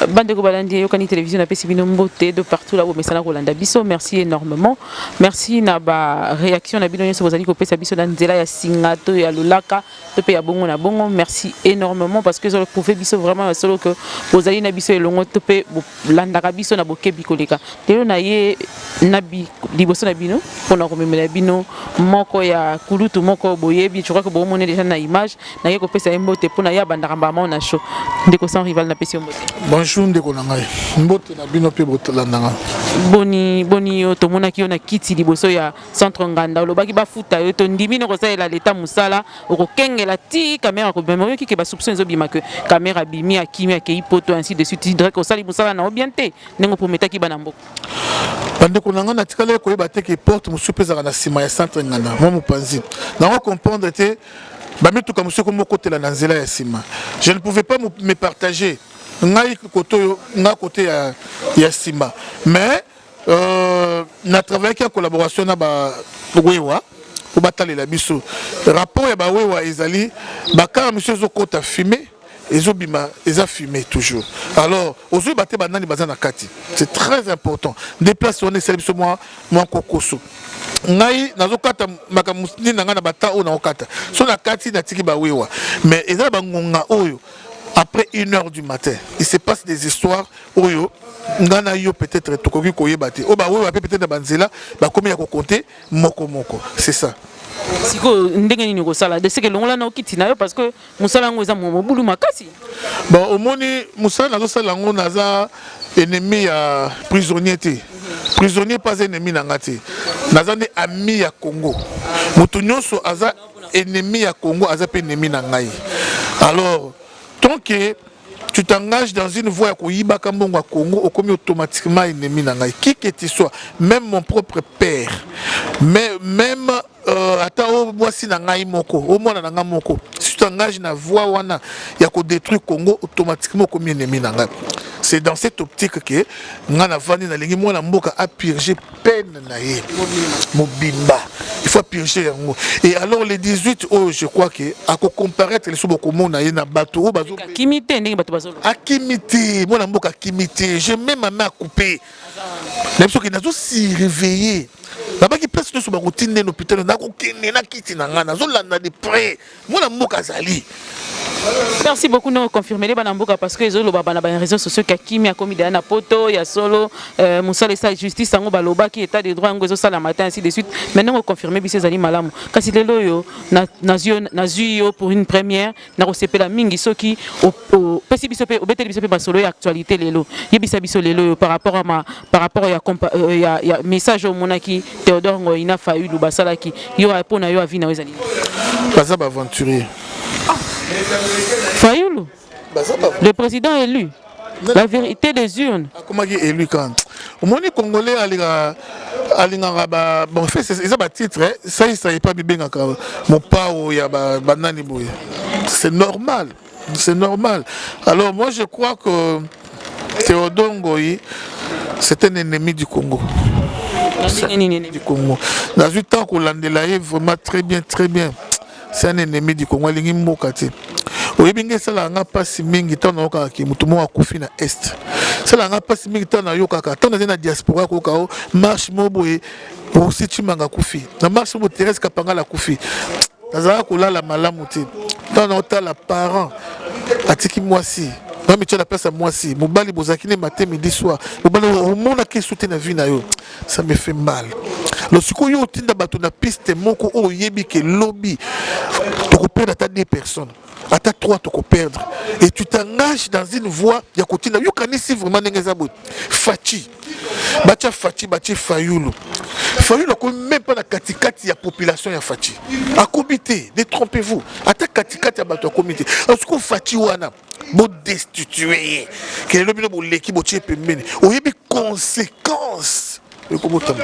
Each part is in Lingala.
Bandeko balandi Eyokani Télévision, napesi bino mbote de partout là bomesana kolanda biso. Merci énormément, merci na ba réaction na bino nyonso bozali kopesa biso na nzela ya singa to ya lolaka to mpe ya bongo na bongo. Merci énormément parce que ezolo prouver biso vraiment ya solo que bozali na biso elongo to mpe bolandaka biso na bokebi koleka. Lelo na ye na liboso na bino mpona komemela bino moko ya kulutu moko boyebi. Je crois que bomoni déjà na image. Naye kopesa ye mbote mpona ye abandaka mbama na show. Ndeko Sans Rival, napesi yo mbote. Bonjour ndeko na ngai, mbote na bino mpe bolandanga. Boni boni yo tomonaki yo na kiti liboso ya centre Nganda, olobaki bafuta yo to ndimi no kosalela leta mosala, okokengela ti caméra kobima. Oyoki ke basoupçon ezobima ke caméra abimi, akimi, akei poto, ainsi de suite. Direct osali mosala na yo bien te ndenge oprometaki bana mboka. Bandeko na ngai, natikali koyeba te ke porte mosusu mpe ezalaka na nsima ya centre Nganda mwa mopanzi nango. Comprendre te, bamituka mosusu ekomi okotela na nzela ya nsima. Je ne pouvais pas me partager ngai kote oyo, ngai kote ya nsima, mais na travaillaki en collaboration na bawewa po batalela biso rapport ya bawewa. Ezali bakara mosusu ezokota fumée, ezobima, eza fumée toujours. Alors ozoyeba te banani baza na kati. C'est très important nde place wana esali biso mwa kokoso. Ngai nazokata makambo nini na ngai na bata oyo naokata so na kati, natiki bawewa, mais eza na bangonga oyo après 1h du matin, il se passe des histoires oyo ngai na yo peut-être tokoki koyeba te, oyo bawewa mpe peut-être na banzela bakomi ya kokonte moko moko. C'est ça. Sikoyo ndenge nini kosala de seke longola na okiti na yo, parce que mosala yango eza mobulu makasi? Bon, omoni, mosala nazosala yango, naza ennemi ya prisonnier te, prisonnier mpe aza ennemi na nga te. Naza nde ami ya Congo. Moto nyonso aza ennemi ya Congo aza mpe ennemi na ngai. Alors tant que tu t'engages dans une voie ya koyibaka mbongo ya Congo, okomi automatiquement ennemi na ngai, qui que tu sois, même mon propre père, mais même ata o mwasi na ngai moko, o mwana na ngai moko. Si tu t'engages na voie wana ya kodétruire Congo, automatiquement okomi ennemi na ngai. C'est dans cette optique que ngai navandi, nalingi mwana mboka apurger peine na ye mobimba. Il faut purger yango. Et alors le 18 oyo, je crois que akocomparaître lisusu, bokomona ye na bato oyo bazo Akimi te ndenge bato bazoloba? Akimi te, mwana mboka akimi te. Je mets ma main à couper na biso ke nazosurveiller. Nabaki place nyonso bakotinda na hôpital, nakokende na kiti na ngai, nazolanda de près. Mwana mboka azali. Merci beaucoup ndenge confirmer bana mboka, parce que ezoloba bana ba réseaux sociaux ke akimi, akomi deya na poto. Ya solo, mosala esa justice yango balobaki, état de droit yango ezosala matin, ainsi de suite. Mais ndenge oconfirme biso ezali malamu. Kasi lelo oyo nazwi yo pour une première, nakosepela mingi soki opesi biso mpe obeteli biso mpe masolo ya actualité lelo. Yebisa biso lelo oyo par rapport à ma, par rapport ya message oyo omonaki Théodore Ngoyi na Fayulu basalaki yo, mpo na yo, avis na yo ezali? Baza baaventurier. Fayulu, le président élu, la vérité des urnes. Akomaki élu quand? Omoni, Congolais alingaka alingaka ba, bon, fait eza batitre saisa epa bibengaka mopao ya banani boye. C'est normal, c'est normal. Alors moi, je crois que Théodore Ngoyi, c'est un ennemi du Congo. Ndenge nini? Du Congo. Nazwi temps kolandela ye vraiment très bien, très bien. C'est un ennemi du Congo, alingi mboka te. Oyebi nge, esalaka nga mpasi mingi ntango nayokaka ke motu moko akufi na Est. Esalaka nga mpasi mingi ntango nayokaka, ntango nazali na diaspora, koyoka o marche moko boye Rossy Tshimanga akufi, na marche moko Thérèse Kapangala akufi. Nazalaka kolala malamu te ntango naotala parent atiki mwasi na mitia na place ya mwasi, mobali bozalaki ne matin, midi, soir, mobali omonaki esu te na vie na yo. Ça me fait mal. Lo sikoyo otinda bato na piste moko oyo oyebi ke lobi tokoperdre ata deux personnes, ata trois tokoperdre, et tu t'engages dans une voie ya kotinda. Yokanisi vraiment ndenge eza boye, Fatshi batya, Fatshi batie Fayulu. Fayulu akomi même pas na katikati ya population ya Fatshi, akomi te. Détrompez-vous, ata katikati ya bato akomi te. Sikoyo Fatshi wana bodestitue ye, kelelo bino boleki, botie pembeni. Oyebi conséquence ekobotama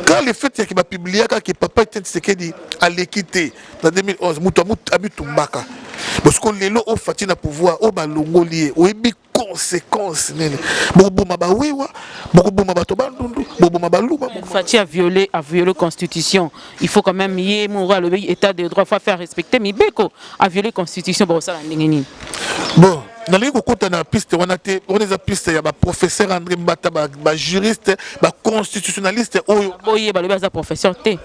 quand le fait yaki bapubliaka ke papa Etienne Tshisekedi aleki te na 2011, moto amitumbaka bosiko. Lelo oyo Fatshi na pouvoir, oyo balongoli ye, oyebi conséquence nini? Bokoboma bawewa, bokoboma bato Bandundu, bokoboma Baluba. Fatshi a violé constitution. Il faut quand même ye moko alobi état de droit, faut faire respecter mibeko. A violé constitution, bokosala ndenge nini? Bon. Nalingi kokota na piste wana te. Wana eza piste ya baprofesseur André Mbata, bajuriste, baconstitutionnaliste oyo. Boye balobi aza professeur te.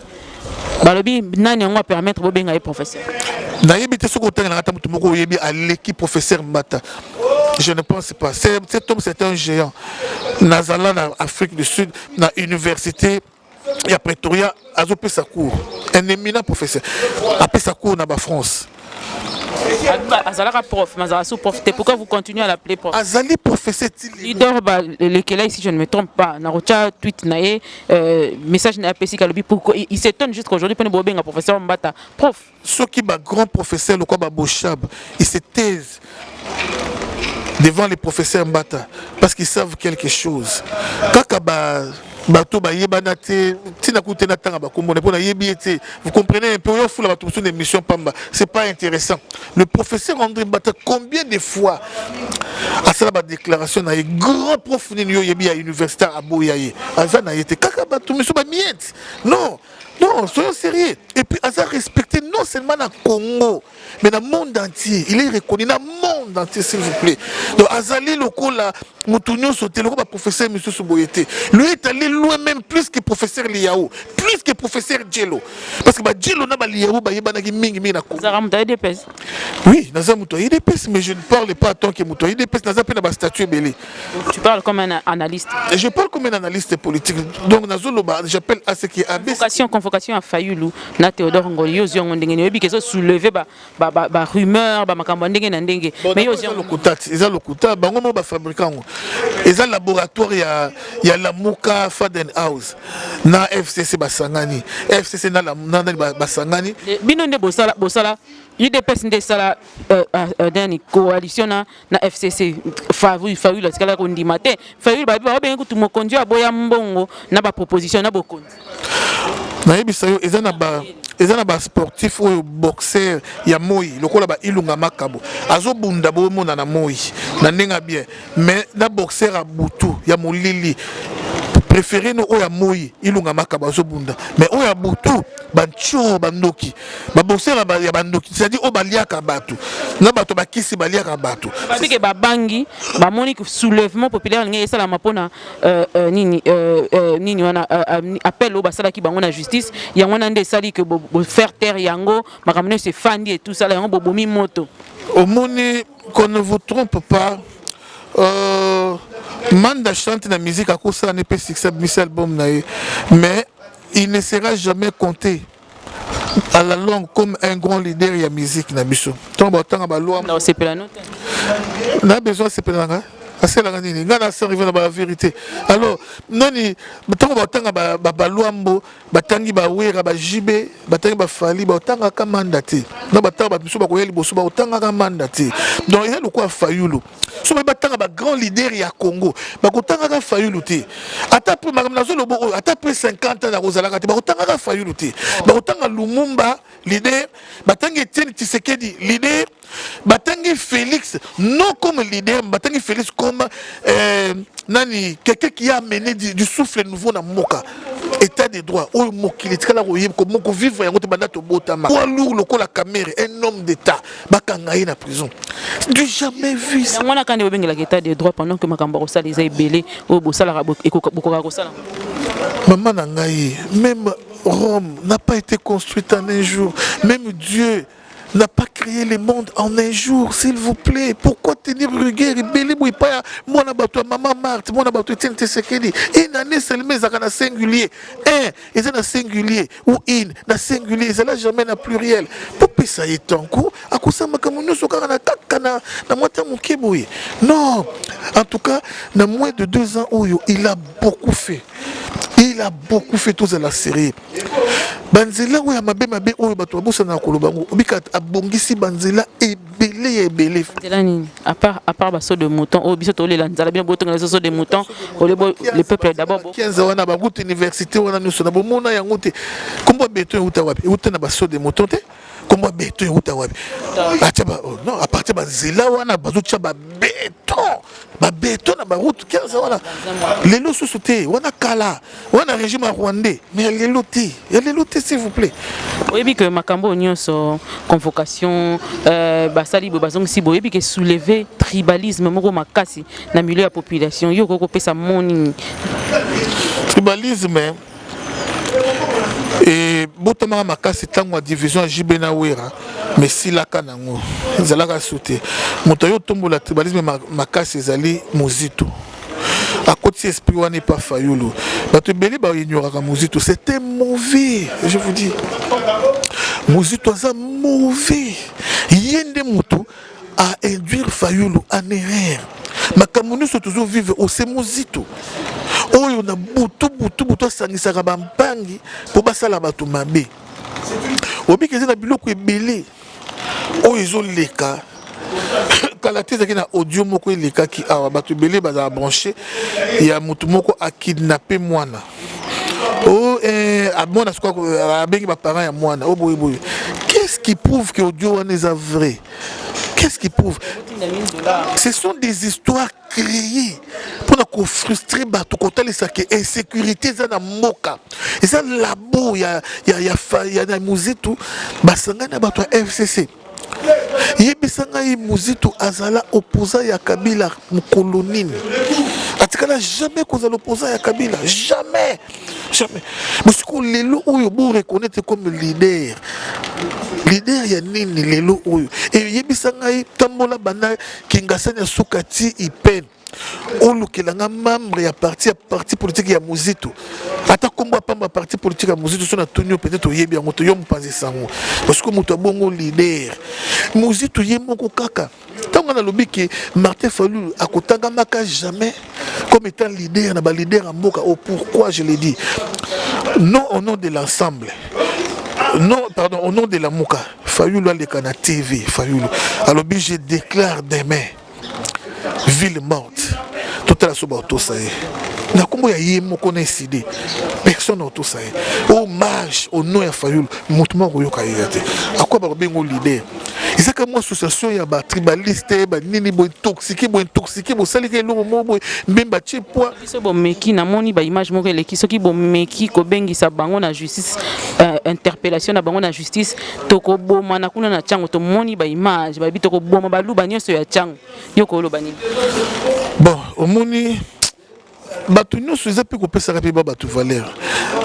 Balobi nani yango apermettre bobenga ye professeur? Nayebi te soki otangelaka ata motu moko oyebi aleki professeur Mbata. Je ne pense pas. Cet homme, c'est un géant. Nazala na Afrique du Sud, na université ya Pretoria, azopesa cours. Un éminent professeur apesa cours na bafrance. Azalaka prof, mais azala sous prof te. Pourquoi vous continuez à l'appeler prof? Azali professeur ti. Leader balekela, si je ne me trompe pas, na rotia tweet na ye, message na apesi, kalobi pourquoi il s'étonne jusqu'aujourd'hui mpona bobenga professeur Mbata prof. Soki bagrand professeur lokwa baboshab, ils se taisent devant les professeurs Mbata parce qu'ils savent quelque chose. Kaka ba bato bayebana te, ntina kutu te natanga bakombo mpo nayebi ye te. Vous comprenez un peu? Oyo fula bato mosusu na émission pamba, c'est pas intéressant. Le professeur André Mbata, combien de fois asala badéclaration na ye? Grand prof nini yo oyebi ya université aboya ye? Aza na ye te. Kaka bato mosusu bamiete. Non, non, soyons sérieux. Et puis aza respecté non seulement na Congo, mais dans le monde entier. Il est reconnu dans le monde entier, s'il vous plaît. Donc azali lokola mutu nyonso te, lokola professeur misusu boye te. Lui est allé loin, même plus que professeur Liao, plus que professeur Djelo, parce que ba Djelo na ba Liao bayebanaki mingi mingi na Congo. Azalaka moto ya UDPS. Oui, naza moto ya UDPS, mais je ne parle pas en tant que moto ya UDPS. Naza mpe na bastatut ebele. Tu parles comme un analyste. Et je parle comme un analyste politique. Donc nazoloba, j'appelle à ce qui est ABC. Convocation ya Fayulu na Théodore Ngoi, yo ozwi yango ndenge nini? Oyebi ke ezosoulever barumeur, bamakambo ya ndenge na ndenge, mais yo ozwi eza yango? Lokuta ti, eza lokuta. Bango moko bafabrika yango. Eza laboratoire ya Lamuka, Faden House na FCC basangani. FCC na nani basangani. Bino nde bosala UDPS nde esala nani, coalition na FCC. Fayulu atikala kondima te. Fayulu babi baobengi kutu mokonzi oyo aboya mbongo na baproposition na bokonzi. Nayebisa yo, eza na basportif oyo, boxer ya moi lokola ba Ilunga Makabo, azobunda bomona na moi na ndenge ya bien, mais na boxer ya butu ya molili, préféré no oyo ya moi. Ilunga Makabo azobunda, mais oyo ya butu, bantio bandoki, baboxer ya bandoki, c'est-à-dire oyo baliaka bato na bato bakisi, baliaka bato. Babike babangi, bamoni soulèvement populaire ndenge esalama mpona nini, nini wana, appel oyo basalaki bango na justice. Yango wana nde esali ke bofaire taire yango, makambo nyonso efandi etusala yango, bobomi moto. Omoni, qu'on ne vous trompe pas. Manda chante na musique, akosala ne mpe succès, abimisi album na ye, mais il ne sera jamais compté à la longue comme un grand leader ya musique na biso. Ntango batanga balwa Na osepela no te. Na besoin asepela nanga, asalaka nini? Ngai na arrivé na bavérité. Alors nani, ntango batanga balwambo, batangi bawera, bajibe, batangi bafali, batangaka Manda te. Na batanga bato mosusu bakoya liboso, bakotangaka Manda te. Donc eza lokola Fayulu. So baye batanga bagrand leader ya Congo, bakotangaka Fayulu te. Ata mpe makambo nazoloba oyo, ata mpe 50 ans nakozalaka te, bakotangaka Fayulu te. Bakotanga Lumumba leader, batangi Etienne Tshisekedi leader, batangi Félix non comme leader, batangi Félix comme nani, quelqu'un qui a amené du souffle nouveau na mboka, état de droit oyo mokili etikala koyeba kovivre yango te banda tobotama. Poids lourd lokola Kamerhe, un homme d'état, bakanga ye na prison, du jamais vu. Yango wana kande bobengelaka état de droit pendant que makambo ya kosala eza ebele oyo bosalaka, bokokaka kosala. Maman na ngai, même Rome n'a pas été construite en un jour. Même Dieu n'a pas créé le monde en un jour, s'il vous plaît. Pourquoi tenir rigueur? Ebele boye pa mwana bato ya mama Marthe, mwana bato Etienne Tshisekedi? Une année seulement ezalaka na singulier. Un eza na singulier ou une na singulier, ezala jamais na pluriel. Popesa ye tanko akosala makambo nyonso kaka na kaka na mwa ta moke boye. Non, en tout cas, na moins de 2 ans oyo, il a beaucoup fait. Il a beaucoup fait. Tozala sérieux. Banzela oyo ya mabe mabe oyo bato babosanaka koloba yango, obika abongisi banzela ebele ya ebele. Nzela nini, à part basaut de mouton oyo biso tolela nzala, bino botongela biso saut de mouton ole le peuple d'abord 15 wana, baroute université wana nyonso na bomona yango te. Kombo ya beton euta wapi? Euta na basaut de mouton te. Kombo Kombo ya beton euta wapi? Atia ba, oh, non, à partir ba nzela wana bazotia ba beton, ba beton na ba route 15 wana. Lelo susu te, wana kala, wana régime ya rwandais, mais ya lelo te, ya lelo te s'il vous plaît. Oyebi ke makambo oyo nyonso convocation basali boye bazongisi boye, oyebi ke soulever tribalisme moko makasi na milieu ya population, yo okoki kopesa mot nini? Tribalisme ebotamaka makasi ntango ya division ya JB na Wera, mais esilaka nango, ezalaka su te. Moto ayo otombola tribalisme makasi ezali Muzito. Akoti esprit wana epa Fayulu. Bato ebele baignoraka Muzito, c'était mauvais, je vous dis. Muzito aza mauvais, ye nde motu a induire Fayulu en erreur. Makambo nyonso tozovivre ose Muzito oyo na butu butu butu asangisaka bampangi mpo basala bato mabe. Obiki eza na biloko ebele oyo ezoleka kala te. Ezalaki na audio moko elekaki awa, bato ebele bazala branché, ya motu moko akidnappe mwana o mwana, sikoyo abengi baparent ya mwana o boye boye. Qu'est-ce qui prouve que audio wana eza vrai? Qu'est-ce qui prouve? Ce sont des histoires créées mpona kofrustrer bato, kotalisa ke insécurité eza na mboka. Eza labo ya Muzitu, basangani na bato ya FCC. Yebisa ngai, Muzitu azala opposant ya Kabila mokolo nini? Atikala jamais kozala opposant ya Kabila, jamais, jamais. Bosiko lelo oyo boreconnaître comme leader, leader ya nini lelo oyo? Eyebisa ngai, tambola banda Kingasani ya suka ti Ipene, olukela nga membre ya parti politique ya Muzitu, ata nkombo ya pamba, parti politique ya Muzitu. So natuni yo, peut-être oyebi yango to yo mopanzi sango, parce que moto abongo leader Muzitu ye moko kaka. Ntango nalobi ke Martin Fayulu akotangamaka jamais comme étant leader na baleader ya mboka oh, pourquoi je le dis? Non, au nom de l'ensemble, non, pardon, au nom de Lamuka. Fayulu aleka na TV, Fayulu alobi: "Je déclare demain ville morte." Totala so baotosa ye na nkombo ya ye moko na eside, personne otosa ye. Hommage au nom ya Fayulu, moto moko koyoka ye te. Akwa bakobengo leader, ezaka mwa association ya batribaliste banini boye, intoxiqué boye, intoxiqué, bosalika eloko moko boye, mbemba tie poids. Biso bomeki, namoni baimage moko eleki. Soki bomeki kobengisa bango na justice, interpellation na bango na justice, tokoboma na kuna na ntiango. Tomoni baimage, bayebi tokoboma baluba nyonso ya ntiango. Yo koloba nini? Bon, omoni, bato nyonso eza mpe kopesaka mpe ba bato valeur.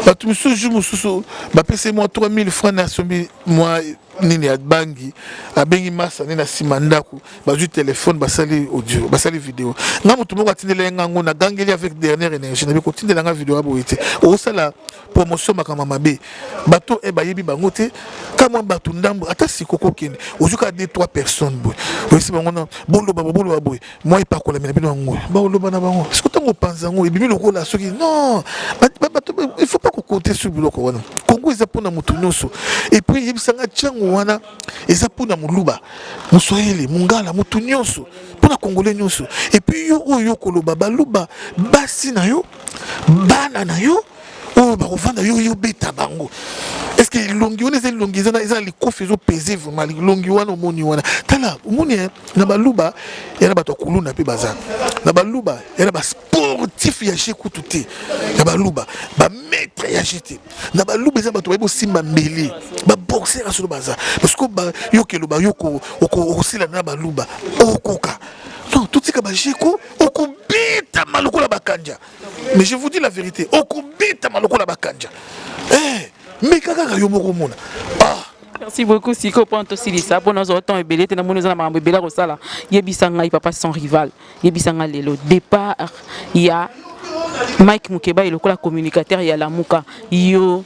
Bato mosusu, jour mosusu bapesi mwa 3000 francs na asombi mwa nini ya bangi, abengi masa nini na nsima ndako, bazwi telefone, basali audio, basali video. Nga moto moko atindela ye ngango, nagangeli avec dernière énergie, nabi kotindela nga video ya boye te, okosala promotion makambo mabe. Bato e bayebi bango te, ka mwa bato ndambo. Ata sikoyo okende, ozwi kaka deux, trois personnes boye, oyesi bango na boloba, boloba boye, mwa epakolami na bino yango, baoloba na bango. Siko ntango opanza yango, ebimi lokola soki non. Bato, il faut pas kocompter sur biloko wana. Kongo eza mpona motu nyonso. Et puis yebisanga, ntiango wana eza mpona moluba, moswahili, mongala, motu nyonso, mpona congolais nyonso. Et puis yo oyo koloba baluba, basi na yo, bana na yo oyo bakovanda, yo yobeta bango. Est ce que elongi wana eza elongi eza na likofi ezopese vraiment? Elongi wana omoni wana, tala, omoni na baluba ya na bato ya kuluna mpe baza na baluba ya na basportif ya je kutu te, na baluba bamaître ya je te, na baluba eza bato bayebi osimba mbeli, baboxer solo baza. Parce que yo keloba, yo okosila na baluba, okoka non. Totika bajeko, okobetama lokola bakanja. Mais je vous dis la vérité, okobetama lokola bakanja. Meka kaka yo moko omona, ah. Merci beaucoup. Sikoyo mpona tosilisa, mpona ozwa temps ebele te, namoni eza na makambo ebele ya kosala, yebisa ngai, papa sans rival, yebisa ngai lelo départ ya Mike Mukeba lokola communicateur ya Lamuka, yo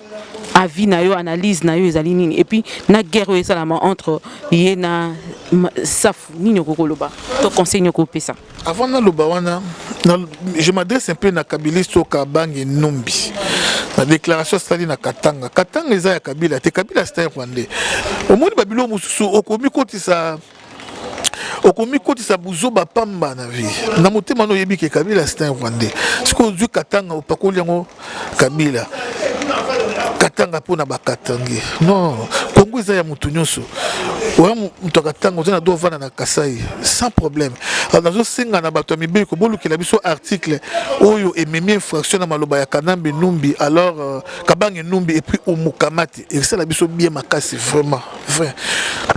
avis na yo, analyse na yo ezali nini? Et puis na guerre oyo esalama entre ye na Safu, nini okoki koloba to conseil nini okopesa? Avant naloba wana, je m'adresse un peu na kabiliste oyo Kabange Numbi, na déclaration asali na Katanga. Katanga eza ya Kabila te, Kabila c'est un Rwandais. Omoni babilo mosusu, okomi kotisa, okomi kotisa buzoba pamba na vie na motema no. Oyebi ke Kabila c'est un Rwandais. Sikoyo ozwi Katanga, opakoli yango Kabila. Katanga mpona bakatangi? Non. Congo eza ya motu nyonso. Oya moto akatanga, oza na droit ovanda na Kasai sans problème. Alors nazosenga na bato ya mibeko, bolukela biso article oyo ememi infraction na maloba ya Kanambe Numbi, alors Kabange Numbi et puis Umukamati. Esala biso bien makasi, vraiment vrai.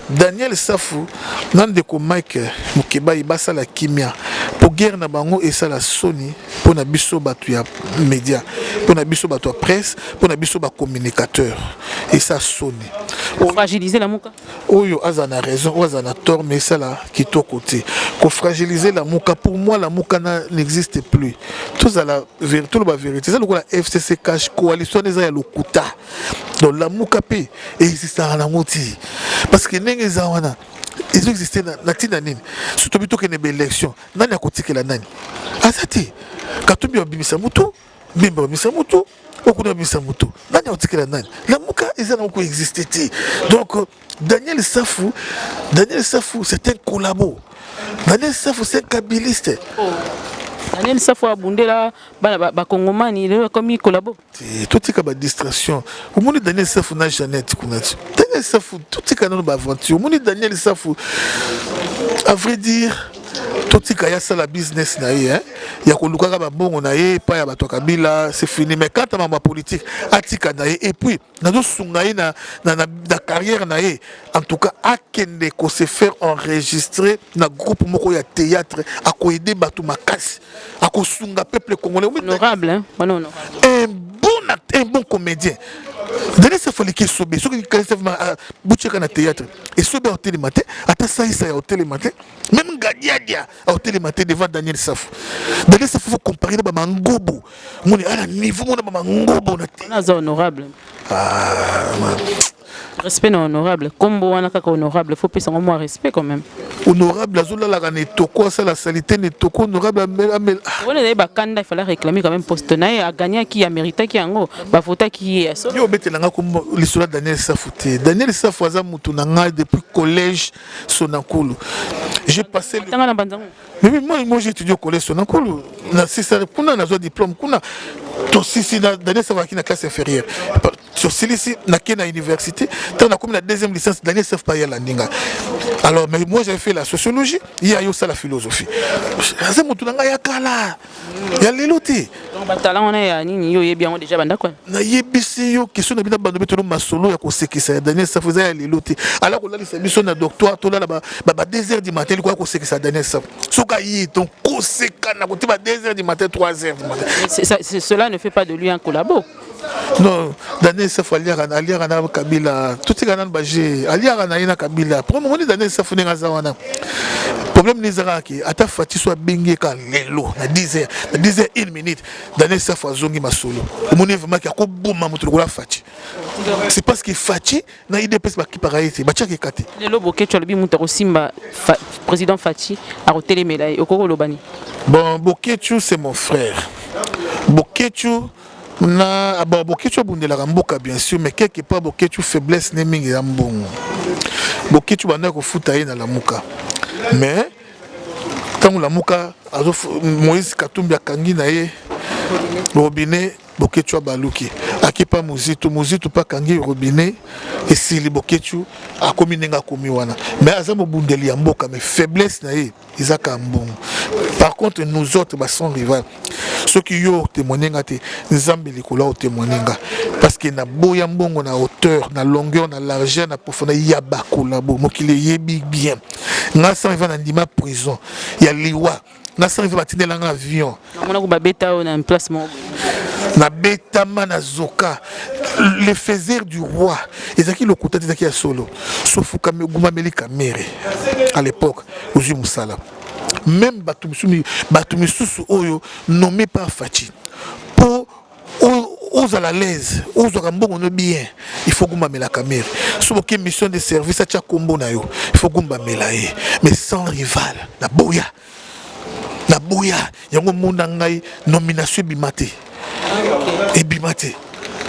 Daniel Safu na ndeko Mike Mukebayi basala kimia, po guerre na bango esala soni mpo na biso bato ya média, mpo na biso bato ya presse, mpo na biso bacommunicateur. Esa soni. Fragiliser Lamuka. Oyo aza na raison, oyo aza na tort, mais esala kitoko te kofragiliser Lamuka. Pour moi, Lamuka n'existe plus. Tozala, toloba vérité, eza lokola FCC CACH, coalition wana eza ya lokuta. Donc Lamuka mpe existaka nango ti, parce que ndenge eza wana, ezoexiste na ntina nini? So tobi tokende baélection, nani akotikela nani? Aza te. Katumbi abimisa mutu, Bemba babimisa mutu, okuna babimisa mutu, nani akotikela nani? Lamuka eza nango koexiste te. Donc Daniel Safu, Daniel Safu, c'est un collabo. Daniel Safu, c'est un kabiliste. Oh. Daniel Safu abundela bana bakongomani, lelo akomi collabo? Totika badistraction. Omoni Daniel Safu na Jeannette kuna ti. Daniel Safu, totika nano baaventure. Omoni Daniel Safu, à vrai dire, totika ye asala business na ye ya kolukaka bambongo na ye epai ya bato ya Kabila, c'est fini. Mais quant à mambo ya politique, atika na ye. Et puis nazosunga ye na carrière na ye. En tout cas, akende kose faire enregistrer na groupe moko ya théâtre, akoaider bato makasi, akosunga peuple congolais. Honorable, hein? Wana honorable. Un bon acteur, un bon comédien. Daniel Safu aleki Esobe. Soki butiaka na théâtre, Esobe aotelema te, ata Saisa ya otelema te, même Ngadiadia aotelema te devant Daniel Safu. Daniel Safu, faut comparer na bamangobo. Moni ala niveau mona bamangobo na te. Aza honorable. Ah, respect na honorable, kombo wana kaka honorable, faut pesa ngo mwa respect quand même. Honorable azolalaka na etoko, asala salite na etoko. Honorable amel. Wana ezali bakanda. Il fallait réclamer quand même poste na ye. Agagnaki, ameritaki yango, bavotaki ye ya solo. Yo obetelanga kombo lisolo ya Daniel Safu te. Daniel Safu aza mutu na ngai depuis collège Sonankulu. J'ai passé le Tanga na banzango. Mais oui, moi j'ai étudié au collège Sonankulu. Na sisa kuna, nazwa diplôme kuna. Tosisi na Daniel Safu aki na classe inférieure. Tosilisi, nake na université. Ntango nakomi na deuxième licence, Daniel Safu pa ye alandi ngai. Alors, mais moi j'avais fait la sociologie, ye aye osala philosophie. Aza motu na ngai ya kala, ya lelo te. Donc batala wana ya nini, yo oyebi yango déjà bandako? Nayebisi yo, question na bino, bando betelo masolo ya kosekisa ya Daniel Safu eza ya lelo te. Ala kolalisa biso na doctoire, tolala ba 2 heures du matin likoya kosekisa Daniel Safu. Soki aye, donc koseka na kote ba 2 heures du matin, 3 heures du matin. Cela ne fait pas de lui un collabo. Non, Daniel Safu aliaka na Kabila. Totika nanu baje, aliaka na ye na Kabila. Problème, omoni Daniel Safu ndenge aza wana, problème ni ezalaka ke ata Fatshi so abengi ye kaka lelo na 10 heures, na 10 heures 1 minute, Daniel Safu azongi masolo. Omoni vraiment ke akoboma moto lokola Fatshi. C'est parce que Fatshi na UDPS bakipaka ye te, batiaka eka te. Lelo Boketshu alobi moto akosimba président Fatshi, akotelemela ye. Okoki koloba nini? Bon, Boketshu, c'est mon frère. Boketshu na, bon, Boketshu abundelaka mboka, bien sûr, mais quelque part Boketshu, faiblesse ne mingi eza mbongo. Boketshu bandaki kofuta ye na Lamuka, mais ntango Lamuka, Moïse Katumbi akangi na ye robinet, Boketshu abaluki, akipa Muzitu. Muzitu mpe akangi robinet, esili. Boketshu akomi ndenge akomi wana, mais aza mobundeli ya mboka, mais faiblesse na ye eza kaka mbongo. Par contre, nous autres ba Sans Rival, soki yo otémoigne nga te, Nzambe likolo aotémoigne nga, parce que naboya mbongo na hauteur, na longueur, na largeur, na profondeur ya bakolabo. Mokili eyebi bien nga Sans Rival, na ndima prison ya liwa. Nga Sans Rival, batindelanga avion. Namonako babeta oyo na place moko. Nabetama na zoka, le faiseur du roi. Ezalaki lokuta te, ezalaki ya solo. Sofukami, ogumameli Kamerhe à l'époque, ozwi mosala. Même bato misusu oyo nommé par Fatshi, mpo ozala l'aise, ozwaka mbongo no bien, il faut gumbamela Kamerhe. So boke mission de service, atya kombo na yo, il faut gumbamela ye. Mais Sans Rival, naboya, naboya yango. Mona ngai, nomination ebima te, ebima te.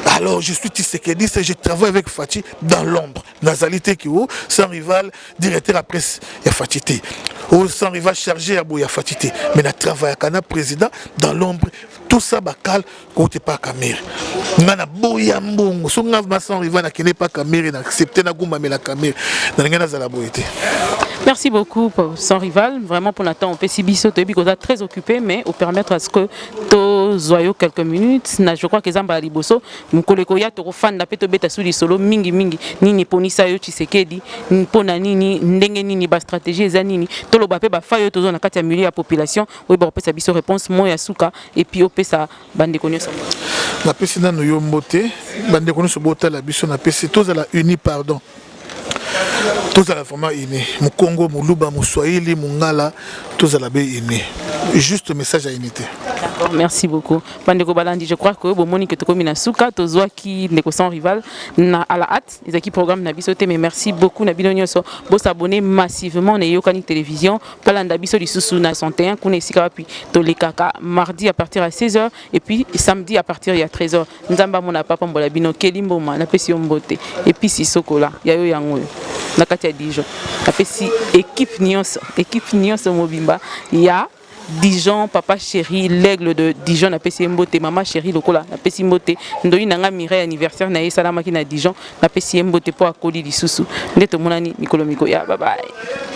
Alors je suis tshisekediste, je travaille avec Fatshi dans l'ombre. Nazali te ki o Sans Rival, directeur ya presse ya Fatshi te. Oyo sans rival, chargé ya boye ya Fatshi te, mais na travaillaka na président dans l'ombre, tout ça. Bakal kote pa Kamerhe, nga na boya mbongo. So nga ma sans rival, nakende pa Kamerhe, na accepte, nagumbamela Kamerhe, na ndenge nazala boye te. Merci beaucoup, Sans Rival. Vraiment, pour l'instant, on peut si biso, toyebi très occupé, mais au permettre à ce que tozwa yo quelques minutes. Na, je crois que eza mbala liboso, mokolo ekoya tokofanda mpe tobeta su lisolo mingi mingi, nini eponisa yo Tshisekedi, mpona nini, ndenge nini, bastratégie eza nini, toloba mpe bafa oyo tozwa na kati ya milieu ya population oyo bakopesa biso réponse moko ya suka, et puis opesa bandeko nyonso. Napesi nano yo mbote, bandeko nyonso botala biso. Napesi, tozala uni, pardon, tozala vraiment uni. Mokongo, moluba, moswahili, mongala, tozala be uni. Juste message ya unité. D'accord, merci beaucoup. Bandeko balandi, je crois que bomoni que tokomi na suka. Tozwaki ndeko Sans Rival na à la hâte, ezalaki programme na biso te, mais merci beaucoup na bino nyonso. Bosabonner massivement na Eyokani Télévision. Balanda biso lisusu na 61 kuna esika wapi tolekaka mardi à partir ya 16h et puis samedi à partir ya 13h. Nzambe amona papa mbola bino. Keli mboma, napesi yo mbote. Et puis Sisokola ya yo yango oyo na kati ya Dijon. Napesi équipe nyonso, équipe nyonso mobimba ya Dijon, papa chéri, l'aigle de Dijon, napesi ye mbote, mama chéri lokola, napesi mbote, ndoi na nga Mireille, anniversaire na ye esalamaki na Dijon, napesi ye mbote mpo akoli lisusu. Nde tomonani mikolo mikoya. Bye bye.